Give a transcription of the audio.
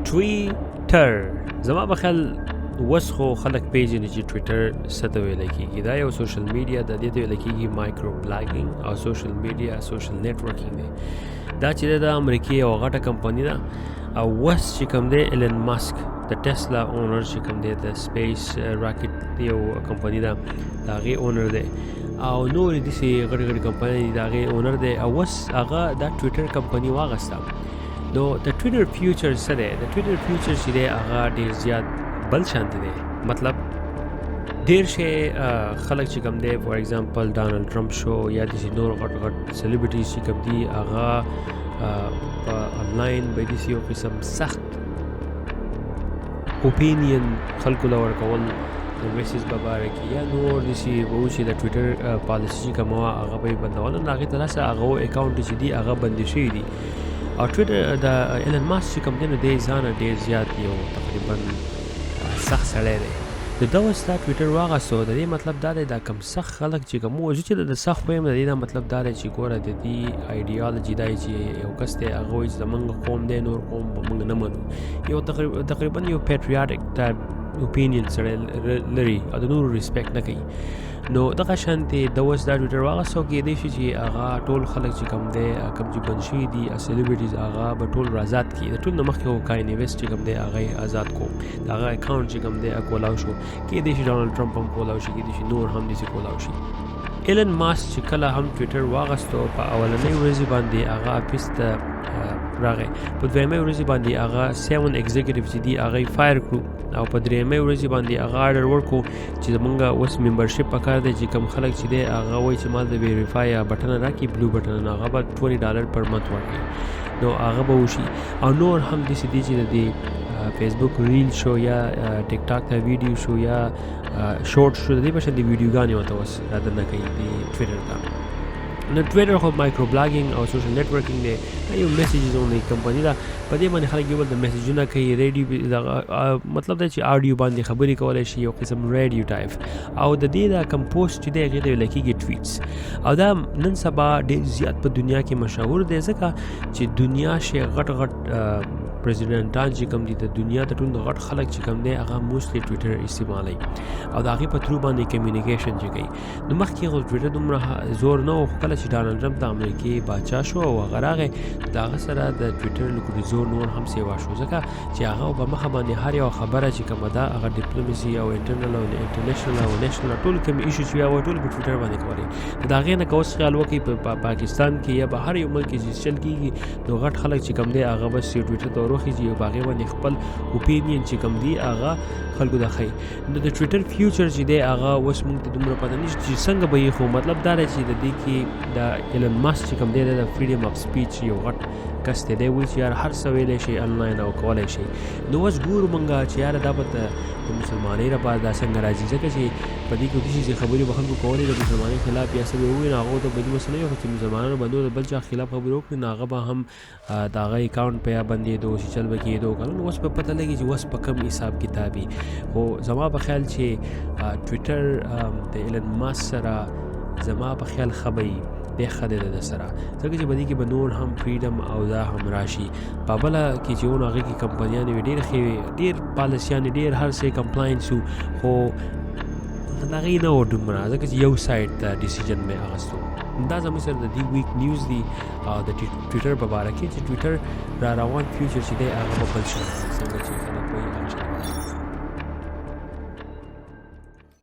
ټویټر زما په خیال اوس خو خلک پیژني چې ټویټر څه ته ویل کېږي. دا یو سوشل میډیا ده، دې ته ویل کېږي مایکرو بلاګینګ او سوشل میډیا، سوشل نیټورکینګ دی. دا چې د امریکې یوه غټه کمپني ده او اوس چې کوم دی ایلن ماسک د ټسلا اونر چې کوم دی، د سپیس راکټ یو کمپني ده، د هغې اونر دی او نورې داسې غټې غټې کمپنۍ دي، د هغې اونر دی. او اوس هغه دا ټویټر کمپني واخیسته. نو د ټویټر فیوچر څه دی؟ د ټویټر فیوچر چې دی هغه ډیر زیات بل شان دی. مطلب ډیر شی خلک چې کوم دی، فار ایگزامپل ډانلډ ټرمپ شو یا داسې نور غټ غټ سلیبریټیز چې کوم دي، هغه په انلاین به داسې یو قسم سخت اوپینین خلکو له ورکول د میسج په باره کې یا نور داسې به و چې د ټویټر پالیسي چې کومه وه هغه به یې بندوله. نو هغې ته راسه هغه اکاونټ چې دي هغه بندې شوي دي. او ټویټر د ایلن ماسک چې کوم دی نو دی ځانه ډېر زیات یو تقریبا سخت سړی دی. نو دا اوس دا ټویټر واغستو، د دې مطلب دا دی دا کم سخت خلک چې کوم وو، زه چې د سخت وایم د دې دا مطلب دا دی چې ګوره د دې ایډیالوجي دا چې یو کس دی هغه وایي چې زمونږ قوم دی نور قوم به موږ نه منو، یو تقریبا یو پیټریاټک ټایپ اوپینین سړی لري او د نورو ریسپیکټ نه کوي. نو دغه شانتې د اوس دا ټویټر واغستو، کېدای شي چې هغه ټول خلک چې کوم دی کوم چې بند شوي دي سلیبریټیز هغه به ټول را آزاد کړي. د ټول نه مخکې خو کاینې ویسټ چې کوم دی هغه یې آزاد کو، د هغه اکاونټ چې کوم دی هغه کولاو شو. کېدای شي ډونالډ ټرمپ هم کولاو شي، کېدای شي نور هم داسې کولاو شي. ایلن ماسک چې کله هم ټویټر واغستو په اولنۍ ورځې باندې هغه افیس ته راغی، په دویمې ورځې باندې هغه 7 ایگزیکټیو چې دي هغه یې فایر کړو او په درېیمې ورځې باندې هغه آرډر ورکړو چې زمونږ اوس ممبرشپ پکار دی چې کوم خلک چې دی هغه وایي چې مال د ویریفای بټن راکړي، بلو بټن، هغه به 20 ډالر پر منت ورکړي، نو هغه به وشي. او نور هم داسې دي چې د دې فیسبوک ریل شو یا ټیک ټاک ته ویډیو شو یا شارټ شو، د دې په شان د ویډیوګانې ورته اوس رادننه کوي د ټویټر ته. نو ټویټر خو مایکرو بلاګینګ او سوشل نیټورکینګ دی، دا یو میسجز اونلی کمپنی ده. په دې باندې خلک یو بل ته میسجونه کوي، ریډیو مطلب دا چې آډیو باندې خبرې کولی شي، یو قسم ریډیو ټایپ. او د دې دا کوم پوسټ چې دی هغې ته ویل کېږي ټویټس. او دا نن سبا ډېر زیات په دنیا کې مشهور دی، ځکه چې دنیا شي غټ غټ پریزیډنټان چې کوم دي، د دنیا د ټولو غټ خلک چې کوم دی هغه موسټلی ټویټر استعمالوي او د هغې په تھرو باندې کمیونیکیشن چې کوي. نو مخکې خو ټویټر دومره زور نه و، خو کله چې ډانلډ ټرمپ د امریکې باچا شو او هغه راغی، د هغه سره د ټویټر لکه زور نور هم سیوا شو، ځکه چې هغه په مخه باندې هر یو خبره چې کومه ده هغه ډیپلوماسي او انټرنل او انټرنیشنل او نېشنل ټول کوم ایشو چې هغه ټول په ټویټر باندې کولې. د هغې نه که اوس خیال وکړي په پاکستان کې یا په هر یو ملک کې چې چل کېږي، نو غټ خلک چې کوم دی هغه بس یو ټویټر ته وروخیږي او په هغې باندې خپل اوپینین چې کوم دی هغه خلکو ته ښیي. نو د ټویټر فیوچر چې دی هغه اوس موږ ته دومره پته نشته چې څنګه به یې، خو مطلب دا دی چې د دې کې د ایلن ماسک چې کوم دی د فریډم اف سپیچ یو غټ کس دی، دی وایي چې یار هر څه ویلی شي انلاین او کولی شي. نو اوس ګورو موږ چې یاره دا به د مسلمانۍ لپاره دا څنګه راځي، ځکه چې په دې کې داسې خبرې به خلکو کولې د مسلمانۍ خلاف یا څه به ووایي، نو هغو ته به دې مسله وي. خو چې مسلمانانو به نور د بل چا خلاف خبرې وکړي نو هغه به هم د هغه اکاونټ په یا بندېدو چې چل به کېدو که نه. نو اوس به پته لګي چې اوس په کوم حساب کتاب وي. خو زما په خیال چې ټویټر د ایلن ماسک سره زما په خیال ښه به وي، دی ښه دی د سره، ځکه چې په دې کې به نور هم فریډم او دا هم راشي. په بله کې چې ونه هغې کې کمپنیانې وي ډېرې ښې وي، ډېر پالیسیانې، ډېر هر څه کمپلاینس وو، خو د هغې نه و دومره، ځکه چې یو سایډ ته ډیسیجن مې اخیستو. دا زموږ سره د دې ویک نیوز دی او د ټویټر په باره کې چې ټویټر را روان فیوچر چې دی هغه به بل شي څنګه چې خلک